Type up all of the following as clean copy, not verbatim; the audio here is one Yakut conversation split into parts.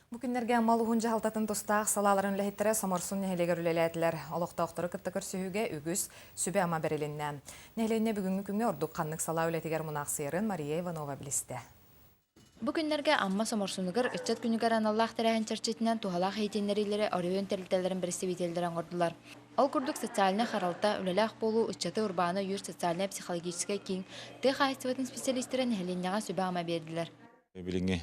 Бу күннэргэ Амма улууһун дьаһалтатын тустаах салааларын үлэһиттэрэ Соморсун нэһилиэгэр үлэлээтилэр. Олохтоохтору кытта көрсүһүүгэ үгүс сүбэ-ама бэрилиннэ. Нэһилиэнньэ бүгүҥҥү күҥҥэ ордук ханнык салаа үлэтигэр мунаахсыйарын Мария Иванова билистэ. Бу күннэргэ Амма Соморсунугар Ыччат күнүгэр аналлаах тэрээһин чэрчитинэн туһалаах иһитиннэриилэри оройуон тэрилтэлэрин бэрэстэбиитэллэрэ оҥордулар. Ол курдук социальнай харалта, үлэлээх буолуу, ыччаты урбааны өйүүр социальнай-психологическай киин, тыа хаһаайыстыбатын специалистэрэ нэһилиэнньэҕэ сүбэ-ама биэрдилэр. Билиҥҥи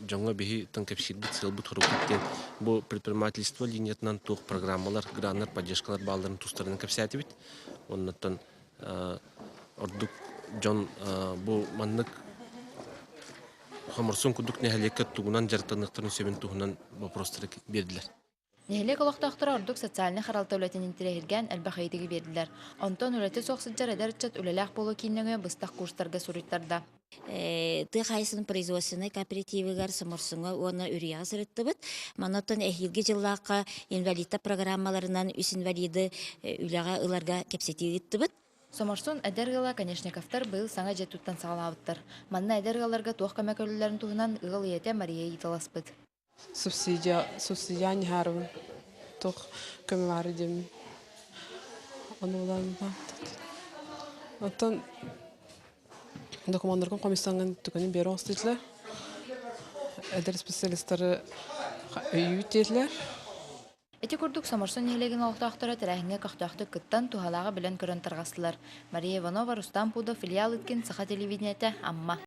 дьоҥҥо биһи тан кэпсиирбит сыалбыт сорукпут диэн бу предпринимательство линиятынан туох программалар, граннар, поддержкалар баалларын тустарынан кэпсээтибит. Оннуттан ордук дьон бу маннык Хомурсун курдук нэһилиэккэ тугунан дьарыктаныахтарын сөбүн туһунан вопростары биэрдилэр. Нэһилиэк олохтоохторо ордук социальнай харалта үлэтин интэриэһиргээн элбэх ыйытыгы биэрдилэр. Онтон үлэтэ суох сылдьар эдэр ыччат үлэлээх буолуу киин нөҥүө быстах курстарга суруйтарда. Тыа хаһаайыстыбатын производственнай кооперативыгар Соморсуҥҥа уонна Үрүйэҕэ сырыттыбыт. Манна оттон эһиилги дьыллаахха инвалидтар программаларынан үс инвалиды үлэҕэ ыларга кэпсэтии ыыттыбыт. Соморсун эдэр ыала Конечниковтар быйыл саҥа дьиэ туттан саҕалаабыттар. Манна эдэр ыалларга туох көмө көрүллэрин туһунан ыал ийэтэ Мария ыйыталаспыт. Субсидия, субсидия ньыһаарыбын туох көмө баары диэммин. Ону ылан Оттон докумуоннаргын хомуйсаҥҥын түгэни биэрэ оҕустулар. Эдэр специалистары өйүүт диэтилэр. Ити курдук Соморсун нэһилиэгин олохтоохторо тэрээһиҥҥэ көхтөөхтүк кыттан, туһалааҕы билэн-көрөн тарҕастылар. Мария Иванова, Рустам Пудов, Илья Лыткин, Саха телевидениетэ, Амма.